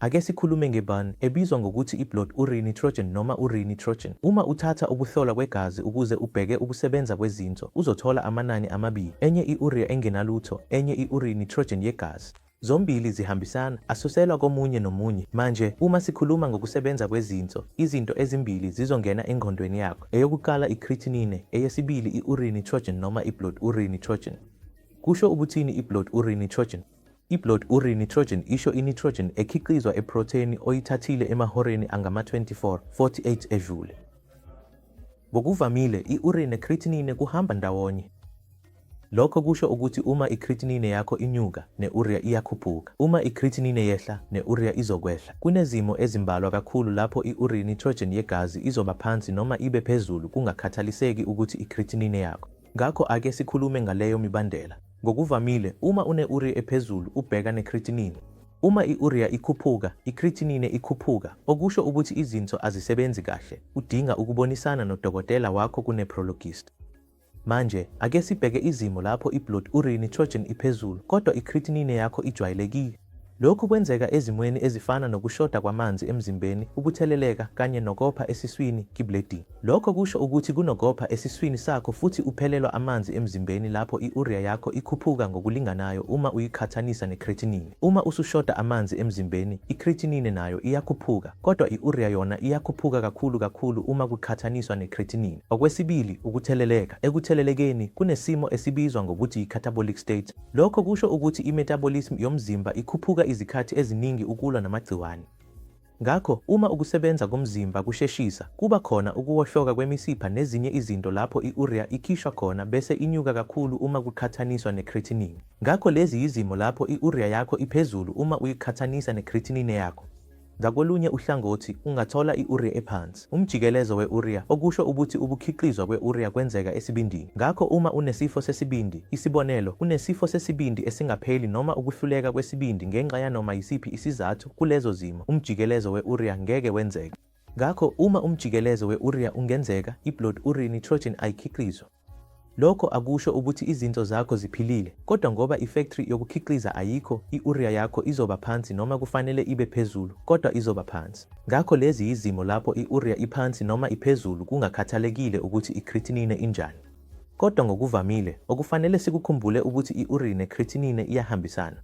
Ake sikhulume nge-BUN, ebizwa ngokuthi i-blood urea nitrogen noma urea nitrogen. Uma uthatha ukuhlolwa kwegazi ukuze ubheke ukusebenza kwezinso, uzothola amanani amabili, enye i-urea engenalutho, enye i-urea nitrogen yegazi. Zombili zihambisana, asuselwa komunye nomunye. Manje, uma sikhuluma ngokusebenza kwezinso, izinto ezimbili zizongena engqondweni yakho. Eyokuqala i-creatinine, eyesibili i-urea nitrogen noma i-blood urea nitrogen. Kusho ukuthini i-blood urea nitrogen? I-blood urea nitrogen isho i-nitrogen ekhiqizwa eprotheni oyithathile emahoreni angama-24, 48 edlule. Ngokuvamile, i-urea ne-creatinine kuhamba ndawonye. Lokho kusho ukuthi uma i-creatinine yakho inyuka, ne-urea iyakhuphuka. Uma i-creatinine yehla, ne-urea izokwehla. Kunezimo ezimbalwa kakhulu lapho i-urea nitrogen yegazi izoba phansi noma ibe phezulu kungakhathaliseki ukuthi i-creatinine yakho. Ngakho ake sikhulume ngaleyo mibandela. Ngokuvamile, uma une-urea ephezulu, ubheka ne-creatinine. Uma i-urea ikhuphuka, i-creatinine ikhuphuka, okusho ukuthi izinso azisebenzi kahle. Udinga ukubonisana nodokotela wakho ku-nephrologist. Manje, ake sibheke izimo lapho i-blood urea nitrogen iphezulu, kodwa i-creatinine yakho ijwayelekile. Lokhu kwenzeka ezimweni ezifana nokushoda kwamanzi emzimbeni, ukutheleleka, kanye nokopha esiswini, bleeding. Lokho kusho ukuthi kunokopha esiswini sakho futhi uphelelwa amanzi emzimbeni lapho i-urea yakho ikhuphuka ngokulinganayo uma uyiqhathanisa ne-creatinine. Uma usushoda amanzi emzimbeni, i-creatinine nayo iyakhuphuka, kodwa i-urea yona iyakhuphuka kakhulu kakhulu uma kuqhathaniswa ne-creatinine. Okwesibili, ukutheleleka. Ekuthelelekeni, kunesimo esibizwa ngokuthi yi-catabolic state. Lokho kusho ukuthi i-metabolism yomzimba ikhuphuka izikhathi eziningi ukulwa namagciwane. Ngakho, uma ukusebenza komzimba kusheshisa, kuba khona ukuwohloka kwemisipha nezinye izinto lapho i-urea ikhishwa khona bese inyuka kakhulu uma kuqhathaniswa ne-creatinine. Ngakho lezi yizimo lapho i-urea yakho iphezulu uma uyiqhathanisa ne-creatinine yakho. Ngakolunye uhlangothi, ungathola i-urea ephansi. Umjikelezo we-urea, okusho ukuthi ukukhiqizwa kwe-urea kwenzeka esibindini. Ngakho uma unesifo sesibindi, isibonelo, unesifo sesibindi esingapheli noma ukuhluleka kwesibindi ngenxa yanoma yisiphi isizathu, kulezo zimo, umjikelezo we-urea ngeke wenzeke. Ngakho uma umjikelezo we-urea ungenzeka, i-blood urea nitrogen ayikhiqizwa. Lokho akusho ukuthi izinso zakho ziphilile, kodwa ngoba ifektri yokukhiqiza ayikho, i-urea yakho izoba phansi noma kufanele ibe phezulu, kodwa izoba phansi. Ngakho lezi yizimo lapho i-urea iphansi noma iphezulu kungakhathalekile ukuthi i-creatinine injani. Kodwa ngokuvamile, okufanele sikukhumbule ukuthi i-urea ne-creatinine iyahambisana.